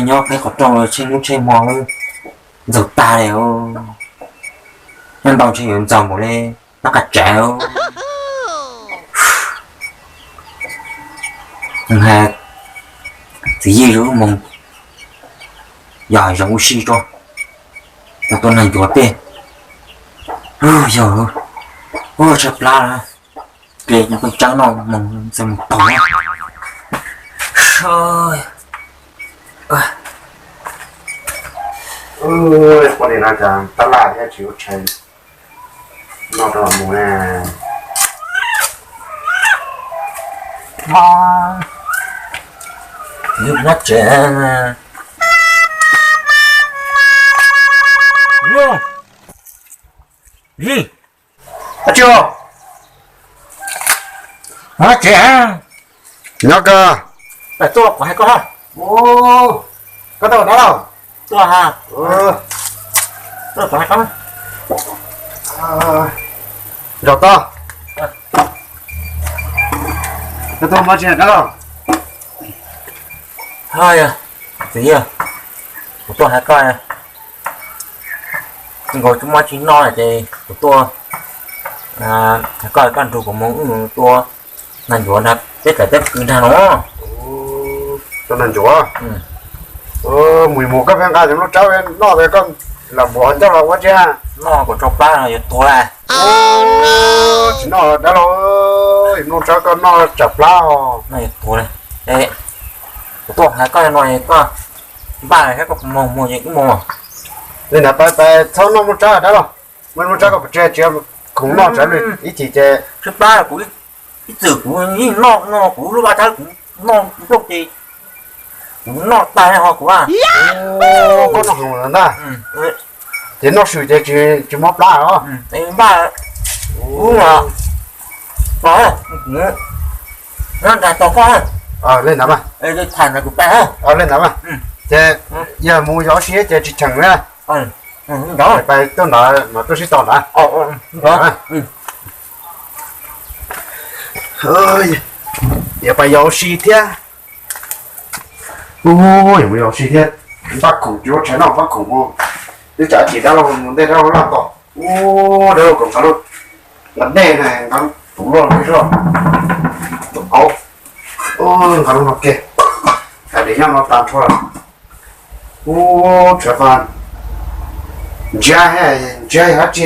Nyob peb qhov rooj los tsheej hnub tsheej hmo ntxaug tag li. Nyob ntau ntshe yuav ntxaug npaum li nab qa tsav. Nws hais txiv yij zoo moog yog zoo ua si rua, ua tuab neeg ncuav tej. Yog, ua tshaib plab, ple nws pheej tsaab noj moog txog moog pog. Poj niam no cas tab laj thiab tsis ua tshais noj rau mus na. Yus nyob tsev. Yij, nyob tsev. Nyob koj. Tuaj kuv hais koj. Koj tuaj dab laug? Tuaj ha. Tuaj kuv hais koj. Zaum toj. Koj tuaj muab tsis dab laug? Ho yog, txiv yawg, kuv tuaj hais koj, nkaus tsis muaj tsis noj ces kuv tuaj hais koj, koj nrug kuv mus wb mus tua nag ncuav nrag peb txawm teb kwv nrag no. Tua nag ncuav? Mus mus koj pheej nqa cov nplooj tsawb noj tas koj lam npuab coj los ua tsi? Noj kuv tsau plab no yuav tuag lawm. Tsis noj dab laug, yus nplooj tsawb koj noj tsam plab os. Noj yuav tuag li. Kuv tuaj hais koj no koj npaj thiab koj moog mus ces wb mus. Li ntawd pais pais txhob noj nplooj tsawb dab laug, muaj nplooj tsawb koj pov tseg tsis khoom noj tsam ib chim ces tsau plab kuv ib txwm kuv yeej noj no kuv lub vaj tsawb kuv noj nplooj ces kuv noj tag ho kuv. Koj noj khoom ntag. Ces noj swm ces tsis mob plab os. Npaj ub los, nyob nrag tau koj. Li ntawd mas. Tham ntawd kuv pais. Li ntawd mas. Ces yog mus yos ua si ces tsis cheem na. Pais tuaj ntawd mas tuaj sib tau ntawd. Yuav pais yos ua si thiab. Ub, yuav mus yos ua si thiab. Npaj khoom, yuav tshav noj npaj khoom mus. Twb tsam tsis dab laug mus ntej dab laug laj tom. Ub, dab laug kom nqa lub, nqa dej na, nqa lub puv luaj lub zog, tus qaub. Ub, nqa lub no kiag, hais tias nyob no tag nrho. Ub, tshav faj, ntsiab, ntsiab yog dab tsi?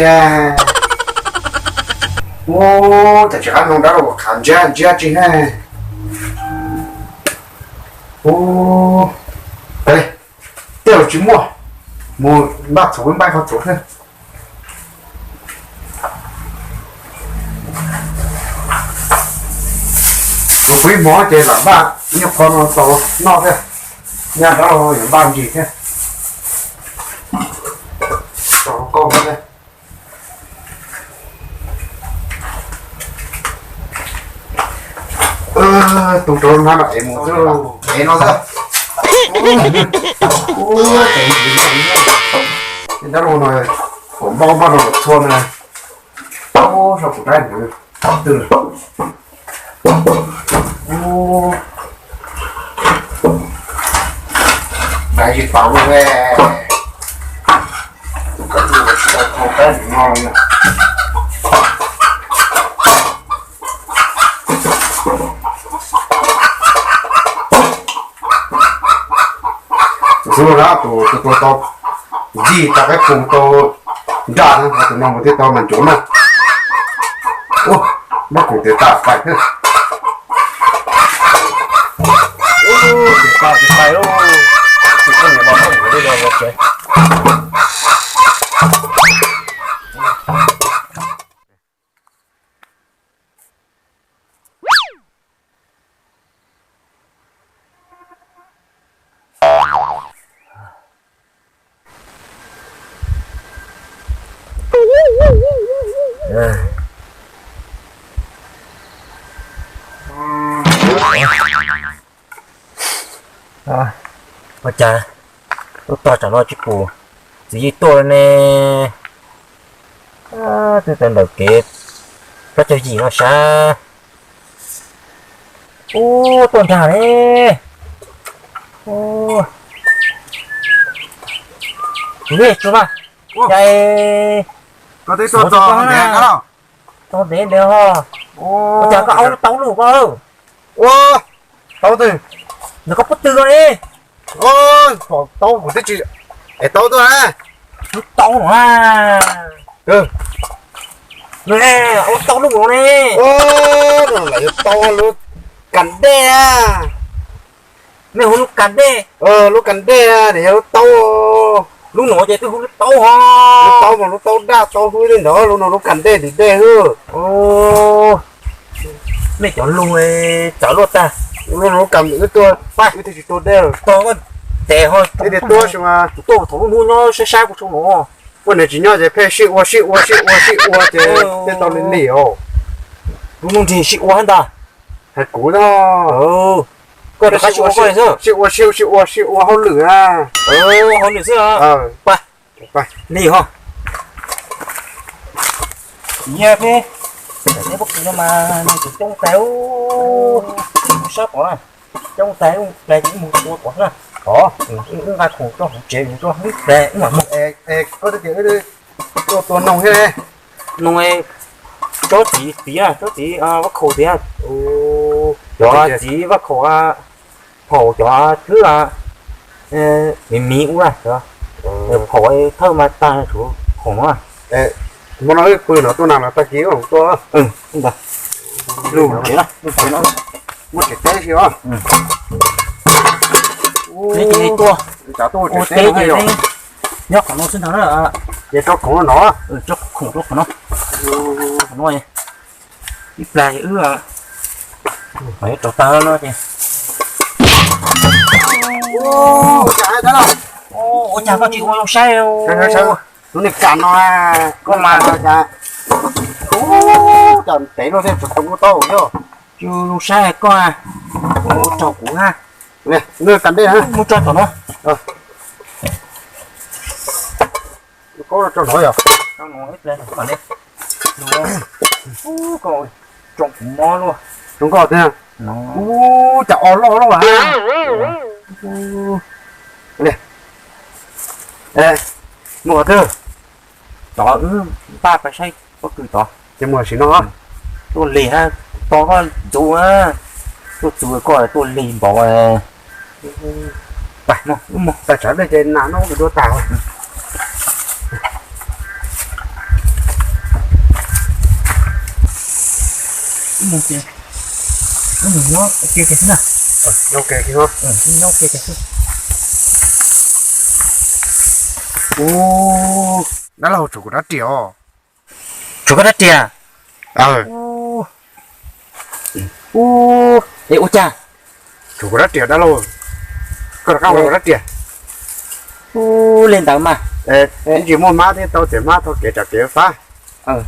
Ub, tas tsis qab no dab laug khav ntsiab ntsiab tsi ne. Ub, tej zaum tsis muaj, mus npaj txhuv, npaj qhov txhuv thiab. Mus pw ib hmo ces lam npaj nyuag qho no tau noj thiab, nyaj dab laug yuav npaj ntsis thiab. Tau koj thiab. Tu rau hnab no es mus xwb, es no xwb. Ub, dab laug no, kuv npaj npaj rau txhua na. Ub, sau kuv rab ntawd twg. Ub, dab tsis tau lawm. Koj tus tsis tau thau rab ntawd no li. Tus xub na, tus tus tau ncig tau qaib pum tau nraj na, tus no mus thiaj tau mas ncuav na. Ub, npaj khoom tiav tas pais. Ub, tiav tas ces pais lauj. Tus poj niam los poj niam los los tsev. Ua cas tub tog tsam no tsis pum txiv yij tuaj li ne? Twb tau ntawm kev plaub caug yim no sav. Ub, tuaj nrag ne. Ub, Ua, koj twb tuaj txog ntev na. Txog ntev ntev ho. Ua cas koj au lub taub lug koj? Ua, taub twg? Ntawm koj pob tw ko ne. Ua, taub kuv twb tsis, es taub tuaj na. Lub taub no a. Au lub taub lug no ne. Ua, no lawv yuav tau lub kas dej a. Nej hu lub kas dej. Lub kas dej a, yog lub taub. Lub no ces twb hu lub taub ho. Lub taub mas lub taub daj taub hwb li ntawd, lub no lub kas dej ntim dej xwb. Nej cov lug txawv luaj tag. Lub no lub kas wb tuaj, wb thiaj tsis tua dej. Tog koj tes ho, wb thiaj tuaj, tuaj thaum lub hnub nyob saib saib kuv tshau no. Ua nws tsis nyob ces pheej sib ua sib ua sib ua sib ua ces thiaj tau li lim os. Lub hnub nrig sib ua ntag. Hais kuv no. Koj rov qab sib ua koj xwb. Sib ua sib ua sib ua sib ua hauj lwm na. Hauj lwm xwb. Lig ho. Yog peb, peb pob kws no mas nws coob tas, sab pom na, coob tas, ib pliag ces wb mus tua kom na. Wb nqa khoom rau hauv tsev mus rau ib pliag wb mam mus. Koj twb tias wb tuaj tua noog thiab ne. Noog tsob txiv, txiv, tsob txiv vaj khaum tiag. Cov txiv vaj khaum, phaum cov twb miv miv ua, phaum thawj mas tag, tshuav khoom no. Hmo no wb pw no tuaj nag los tag kis wb mus tua. Lug tsev no, lug tsev no, muab tsev teb si os. Ua teb ces nyob qhov no xwb ntag na. Ces tso khoom no, tso khoom rau qhov no. Qhov no ib plag wb rau tag no ces. Ua cas koj tsis ua zoo saib? Tus niag kam no, koj mas cas, cas ntev luaj thiaj tsis tau ua tau yog. Tsis ua zoo saib koj, ua rau kuv na. Nws kam dej muab tso tom no. Koj tso no yog. Koj tso kuv mob luaj. Tso koj thiab. Ub, cas o loj loj a. Mus qhov twg? Tod wb npaj pais saib pob kws tod. Ces mus sim no. Tuaj lig hab, tog koj ntxuv, tuaj txug koj tuaj lig npaum. Pais, pais tsam dej ces nas no kuj dua tas. Nyob ua ke kiag xwb na. Nyob ua ke kiag xwb. Ub, dab laug, tshuav kuv rab riam os. Tshuav koj rab riam? Es ua cas? Tshuav kuv rab riam dab laug. Koj rov qab ua kuv rab riam. Ub, li ntawd mas. Ib ntsis muaj hmab thiab tau tias hmab thau kev tsam kev fab.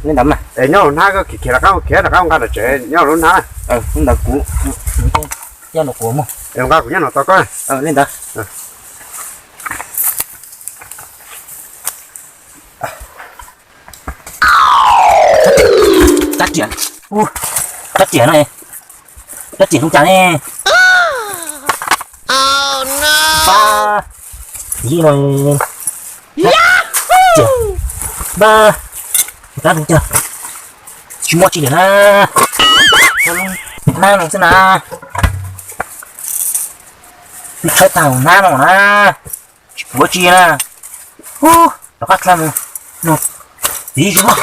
Li ntawd mas. Es nyob hauv hnab koj khiav khiav rov qab, khiav rov qab nqa tom tsev nyob hauv lub hnab. Li ntawd kuv, kuv mus. Es nqa kuv nyob no tos koj. Li ntawd. Rab riam, rab riam no, rab riam zoo cas ne? Pab, ib no, rab riam, pab, rab zoo cas, tsis muaj tsi li na, hnab no xwb na, tshawb tag hnab no na. Tsis pom tsi na. Rov qab txhaj mus, no, txiv zog.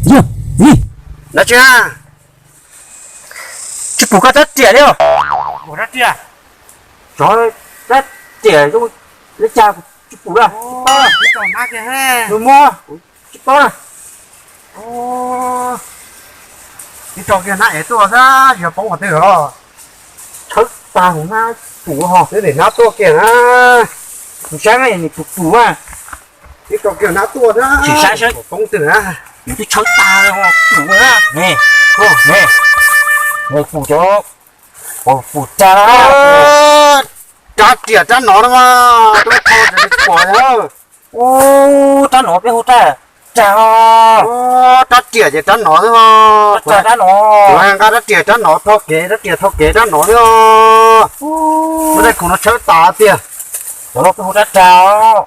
Yog, yog, dab tsi na? Tsis pom koj rab riam li os. Rab riam, tsov, rab riam zoo li cas kuv tsis pom na. Nws muab kuv tsis paub na. Ib tso kiag hnab ev tuaj xwb, tsis yog poob qhov twg los. Tshawb tag hauv hnab pum ho. Twb nim hnab tuaj kiag na. Mus saib na, nws pum pum na. Ib tso kiag hnab tuaj xwb, tsis saib saib poob twg na. Nws twb tshawb tag pum na. Ne, ne, pum cov, pum rag. Rab riam rab no na mas, tub tho tsis pom. Ub, rab no peb hu rab rag os. Rab riam ces rab no xwb os. Rab riam rab no. Kuv nqa rab riam rab no tho kev, rab riam tho kev rab no xwb os. Muaj tej khoom no tshawb tas tiag. Cov no kuj hu rab rau.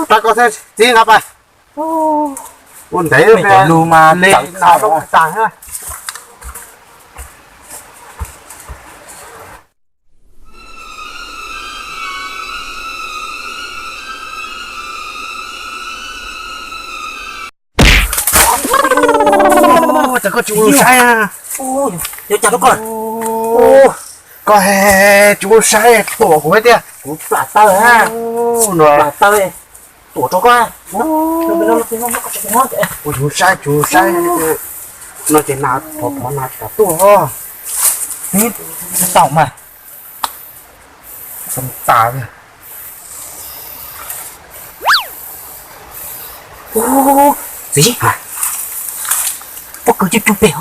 Rab koj thiab txiv nqa pais. Ua ntev li cov lus mas li txawv no tau tas. Cas koj tsis ua saib? Yuav cas rau koj? Koj tsis ua saib tuam kuv tiag, kuv plam taw ha. Plam taw tuam rau koj. Ua tsis ua saib, tsis ua saib no ces nas phov phov nas tsis kam tuaj. Tau mas. Xoo tas li. Txiv, pob kws cub cub pem.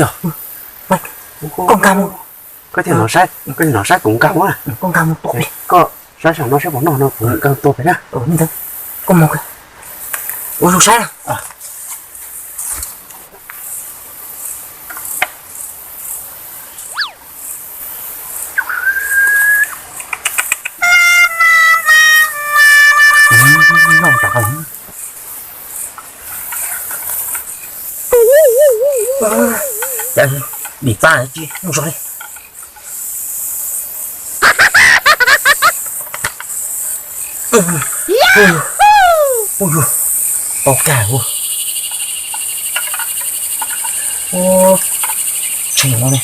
Yog koj nkag mus, koj thiaj hnov saib, koj thiaj hnov saib kuv nkag mus. Koj nkag mus tuaj pem, koj saib saum no saib puas noj no kuv nkag tuaj pem na. Koj mus, ua zoo saib. Dim txaj tsis mus zov li. Ub, tau kag ua. Tshee no ne.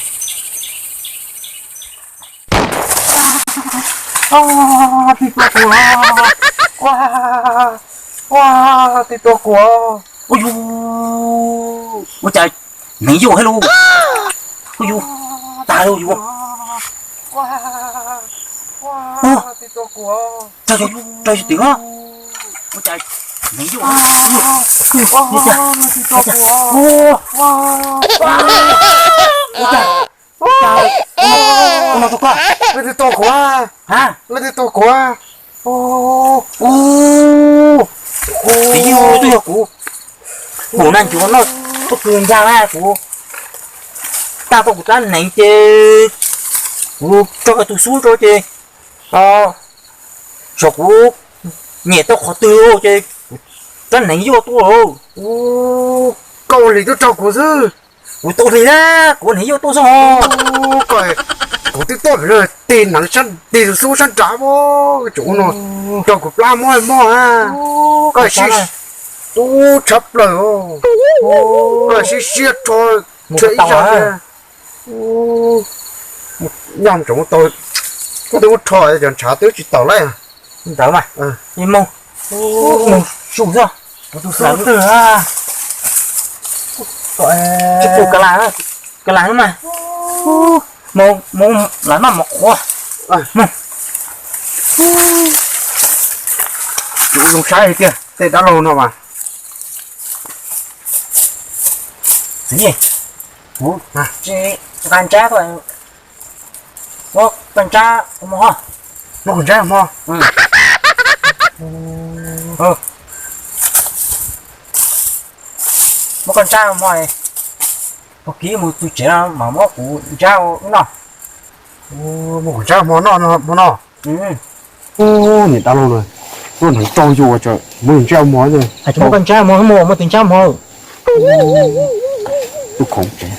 Tij tua kuv, ua, ua, tij tua kuv. Ua yus, ua cas neeg yuj hais lus. Ua yus, tas lawm yus. Tij tua kuv, rau yus tim os. Ua cas neeg yuj, tij tua kuv, ua, ua cas, ua cas, ua no rau koj. Leej twg tua kuv? Ha? Leej twg tua kuv? Ub, ub, tij yuj twb yog kuv. Kuv na ncuav noj pob kws ncaj na kuv. Tag tau kuv rab hneev ces kuv tso tus xub rau ces xyov kuv nyem tau qhov twg ces kuv rab hneev yuaj tuaj lawm. Ub, koj ua hlis tuaj rau kuv xwb. Kuv tau hlis na, kuv ua hneev yuaj tuaj xwb os. Koj, kuv twb tuaj pem no tig hneev sab, tig tus xub sab nrad mas, tseem ua no rau kuv plab mob mob na. Koj sib, ub, tshab plaws os. Koj sib siab rho, rho ib zaug thiab. Nyob tseem muab tau, koj twb muab rho cov ntshav twb tsis taus lawm. Ntawd mas, mus, mus su xwb. Kuv tus xub twg a? Tsis pum ka las, ka las mas, mus, mus, lam noj mov qhuav. Mus. Kuv zoo saib tiag tej dab laug no mas. Txiv, kuv nqa ntsab, muab koj ntsab mov. Muab kuv ntsab mov. Muab koj ntsab mov, puag kib mus txug tsev mas muab kuv ntsab wb noj. Muab kuv ntsab mov noj, mov noj. Ub, niam dab laug no, tuaj hneev rau yus ua tsaug, muab yus ntsab mov. Hais tias muab koj ntsab mov, muab tus ntsab mov. Tus khoom tsev.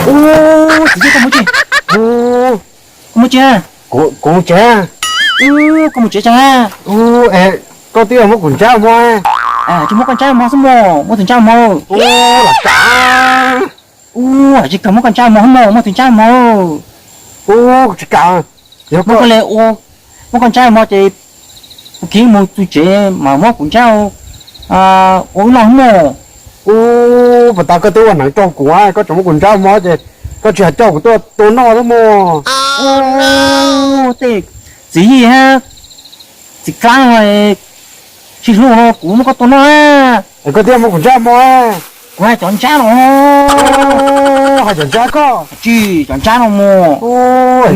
Ub, txiv, koj mus tsev. Koj mus tsev. Kuv mus tsev. Ub, koj mus tsev tsev. Ub, koj twb muab kuv ntsab mov. Tsis muab koj ntsab mov xwb mog, muab tus ntsab mov. Ub, lam kam. Ub, tsis kam muab koj ntsab mov mog, muab tus ntsab mov. Ub, kuv tsis kam. Yog muab koj, koj le ua, muab koj ntsab mov ces kuv kib mus txug tsev mas muab kuv ntsab ua wb noj mog. Ub, puas tas koj twb ua hneev rau kuv, koj tseem muab kuv ntsab mov ces koj tsis hais coj kuv tuaj tua noj xwb mog. Ub, tej txiv yij hab txiv kab no tsis hlub no kuv muab koj tua noj. Koj twb muab kuv ntsab mov. Kuv hais cov ntsab no. Hais cov ntsab koj. Tsis, cov ntsab no mog.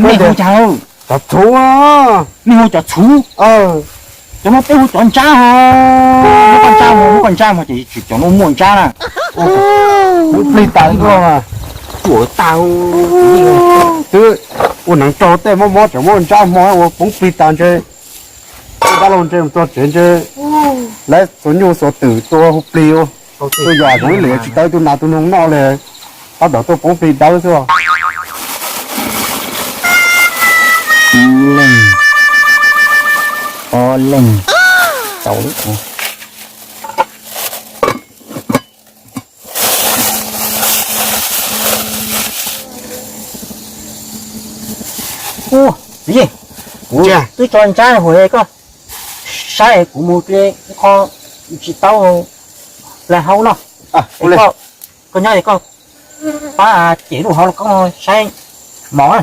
Mej hu cas? Cov txhuv. Mej hu cov txhuv. Cov no peb hu cov ntsab ho. Muab koj ntsab mog, muab koj ntsab mog ces tsis cov no muaj ntsab na. Kuv plig tas li ko mas. Tuam tag, twb ua neev rau tej mob mob tseem muab ntsaj hmo ua poob plig tas ntshe, dab laug ntshe mus txog tsev ntshe lawv xuas nyuj xuas twm tua hu plig ua, tua yam zoov ib lwm tsis tau tus nas tus noog noj li, tab tom tuaj poob plig dawb xwb. Ib leeg, ob leeg, tau lawm. Ua, txiv, kuv twb tso ntsaj hauv koj saib, kuv mus ib qho tsis tau hlais hauv no. Koj nyob koj pab cem lub hauv lauj kaub no saib mov na.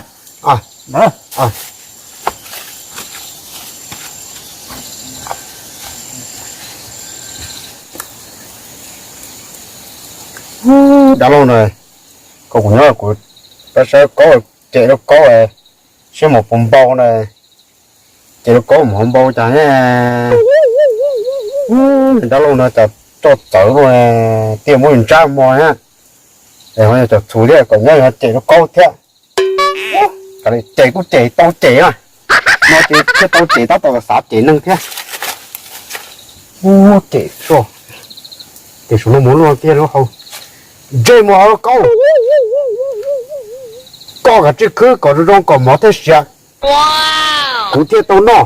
Dab laug na, koj kuv nyob kuv pab saib kaub, cem lauj kaub, saib mov puas npau na, cem lauj kaub mov npau cas ne. Dab laug no cas roj txawv luaj, thiaj muab ntsaj hmo na. Es ho yog cov txhuv thiab kom nyob cem lauj kaub thiab. Cem kuj cem tau cem na, no ces thiaj tau cem, tab tom xav cem neeg thiab. Ua cem so, cem saum no mus luaj kiag lub hau. Ntsej muag hauv lauj kaub, koj kav tsij khwb kom zoo zoo kom mov thiaj siav, kuv thiaj tau noj.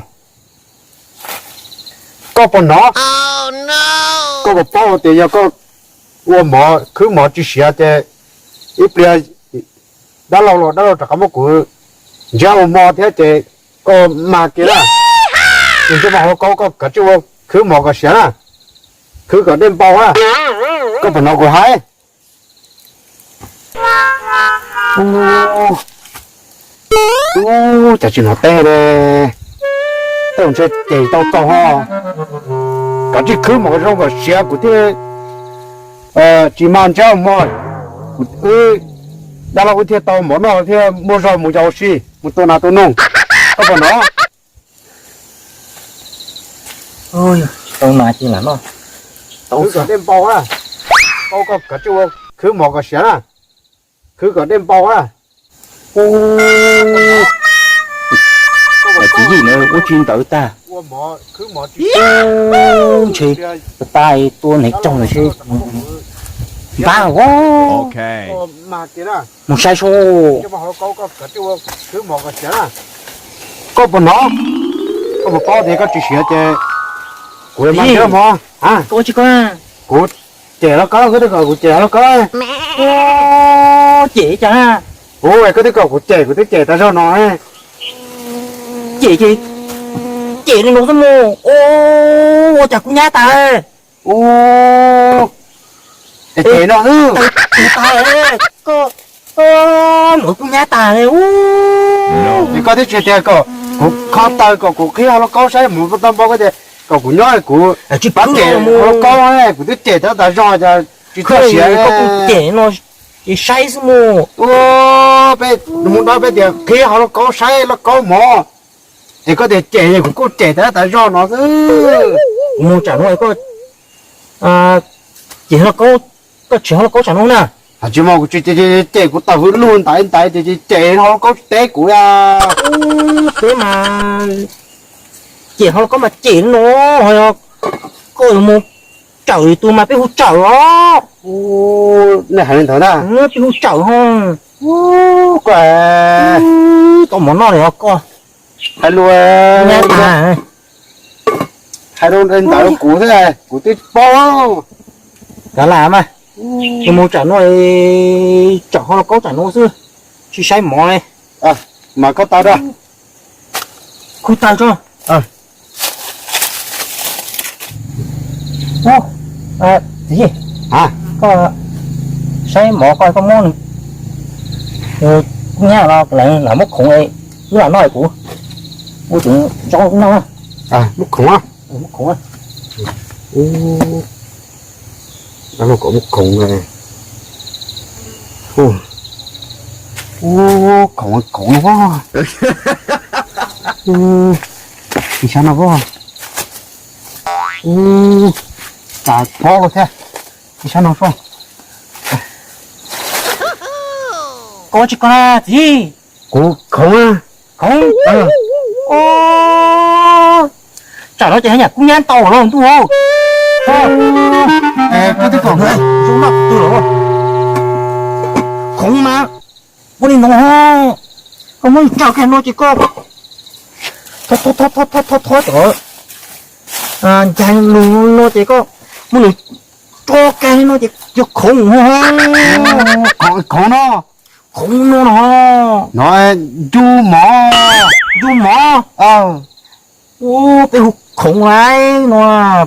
Koj puas hnov? Koj puas paub tias yog koj ua mov khwb mov tsis siav ces ib pliag dab laug los dab laug rov qab muab kuv ntsaj ua hmo thiab ces koj mag kiag na. Ntsej muag hauv lauj kaub, koj kav tsij ua khwb mov kom siav na, khwb kom dej npau na. Koj puas hnov kuv hais? Ub, cas tsis hnov teb ne? Tej zaum ntshe cem tau txaus ho. Kav tsij khwb mov zoo kom siav kuv thiaj tsis mag ntsaj hmo. Kuv, dab laug wb thiaj tau mov noj thiaj muaj zog mus yos ua si mus tua nas tua noog. Koj puas hnov? Tsis tau nas ces lam noj. Tau, khwb kom dej npau na. Paub koj kav tsij ua khwb mov kom siav na. Khwb kom dej npau na. Ub, txiv yim na ua tsis ntawd tag. Ub, ntshe tas tua neeg tsaug lawm seb. Npab os. Mus saib seb. Koj puas hnov? Koj puas paub tias koj tsis siav ces kuv mam ntsaj hmo. Kuv cem lauj kaub, koj twb kom kuv cem lauj kaub. Cem cas? Ub, koj twb kom kuv cem, kuv twb cem tas zog no. Cem ces cem li no xwb mus. Ua cas kub nyab tas. Ub, cem no xwb. Koj, koj mus kub nyab tas li. Es koj twb tsis tias kom kuv kho taw, kom kuv qhib hauv lauj kaub saib mus tau npau, koj tias kom kuv nyob kuv tsis paub cem hauv lauj kaub, kuv twb cem tas tas zog cas tsis txawj siav. Koj kuj cem no ces saib xwb mus. Ua, peb mus dab peb tias qhib hauv lauj kaub saib lauj kaub mov, es koj tias cem, kuv kuj cem tas tas zog no xwb. Kuv mus tsam no koj cem lauj kaub, koj tsis hauv lauj kaub tsam no na. Tsis mas kuv tsis cem, kuv tawm hws lug ntaiv ntaiv ces cem hauv lauj kaub tsis teb kuv. Ub, peb mas cem hauv lauj kaub mas cem no, ho yog koj yuav mus tsawm tus mas peb hu tsawm os. Nej hais li ntawd na. Peb hu tsawm ho. Koj tau mov noj li os koj. Hais lus, hais lus ntawd kuv thiab kuv twb paub. Kav lam mas, mus tsam no, tsam hauv lauj kaub tsam no xwb, tsis saib mov li. Mas koj tau da. Khu taw tso. Ub, txiv, koj saib mov koj, koj muab nws kub nyab no, lam muab khoov, wb lam noj kuv. Ua tseem zoo noj. Muab khoov, muab khoov. Ub, kom muab khoov. Ub, khoov khoov no. Ub, ib sab no. Ub, tas pob lawm thiab. Ib sab no soj. Koj tsis koj na txiv? Kuv khoov. Khoov? Tsam no ces haj yam kub nyab ntau los ntuj. Koj twb kom zoo noj tu los. Khoov mas, ua li no, koj muab tso kiag no ces koj thov thov thov thov cov ncag lug no ces koj muab nws tso kiag no ces yog khoov. Khoov no. Khoov no no. No ncu mov. Ncu mov. Ua peb hu khoov lawm no,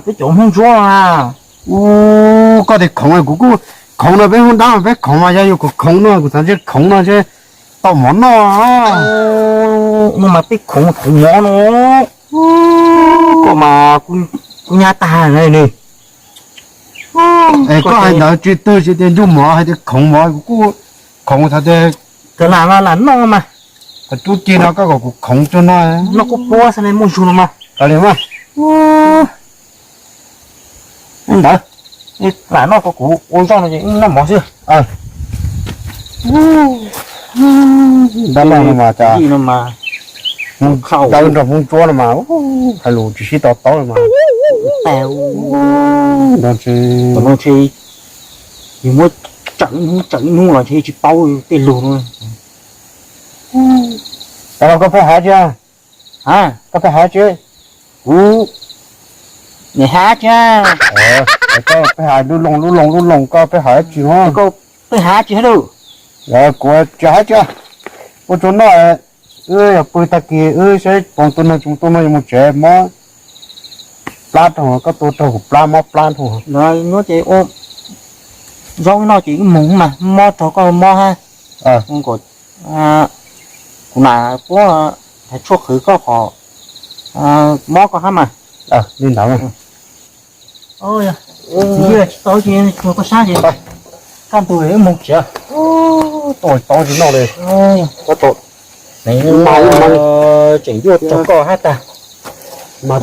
peb cov Hmoob Ntsuab na. Ua koj tias khoov kuv kuj khoov no peb Hmoob Dab mas peb khoov mas yog yus kom khoov no kuv xav ntshe khoov no ntshe tau mov noj. No mas peb khoov khoov mov no. Koj mas kuv nyab tag ne. Es koj hais ntawd tsis twg tsis tias ncu mov hais tias khoov mov kuv kuj khoov thaum tias. Cov lam no lam noj mas. Thaum rub cig no koj kom kuv khoov tsuag no. Noj kuj puab xav muaj zug no mas. Li mas. Ntawd, lam noj ko kuv ua zoj no ces noj mov xwb. Dab laug no mas cas, dab nrog Hmoob Ntsuab no mas hais lus tsis sib to taub li mas. Ntshe yus muab tsawm ib hnub tsawm ib hnub los ntshe tsis paub tej lus no. Dab laug koj pheej hais tsi? Koj pheej hais tsi? Kuv nim hais tsi? Koj pheej hais lub loog lub loog lub loog koj pheej hais tsi no? Koj pheej hais tsi hab lauj? Kuv tsis hais tsi. Ua tsuag noj, wb yog pw tag kis wb saib poob tus neeg tsis mus tua no yuav mus tsev mob plab rau koj tua rau kuv plab mob plab rau. Nyob ces ua zaub noj ces wb mus mas mob rau koj mob hab. Kuv nam puab hais tshuaj qhwv koj qhov mob koj hab mas. Li ntawd. Tsis tau ces tsuag koj sab ces kaj ntug wb mus tsev. Tau tsis noj li. Tseem yuav rau koj hab tag mas.